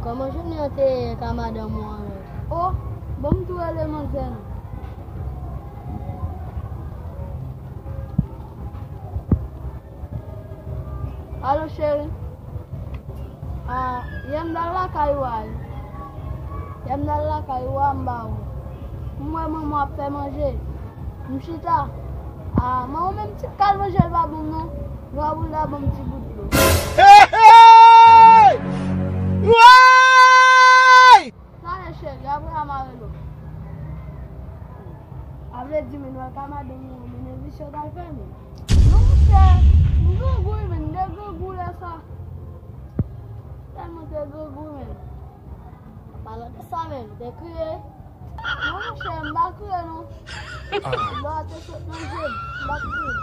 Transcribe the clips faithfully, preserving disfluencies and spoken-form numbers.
Kòman jounen an te ye ka madanm ou an menm? O, bon, m tou rele manzè nan. Alo, cheri. A, yè m t al lakay ou a, wi. Yè m t al lakay ou a, m ba ou. M wè manman ap fè manje. M chita. A, manman menm ti kal manje l pa bon m non. Lwa pou l ta ban m ti bout dlo. Hey, hey! Woy! Sa ye, cheri, apre a m a rele w. A vle di, men wè ka madanm ou an, men visye w t al fè, men. Non, monchè, m grangou, wi, men m te grangou lè sa. Tèlman te grangou, men. An palan de sa, men, m te kriye. Non, monchè, m pa kriye, non. Dlo a te sot nan je m, m pa t kriye.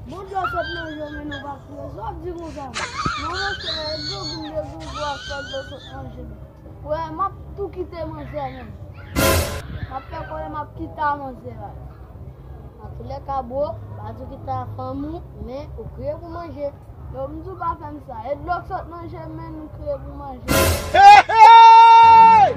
Bon, dlo sot nan je w, men nou pa t kriye. Sa w ap di konsa? Non, monchè, e grangou m te grangou a fè dlo sot nan je m. Wè, m ap tou kite manzè menm. M ap fè konnen m ap kite a manzè a. Nan toulèka, bro, m pa di w kite a fanm ou, men ou kriye pou manje. Yo, m di w pa fè m sa. E dlo k sot nan je m, men nou kriye pou manje. Hey, hey!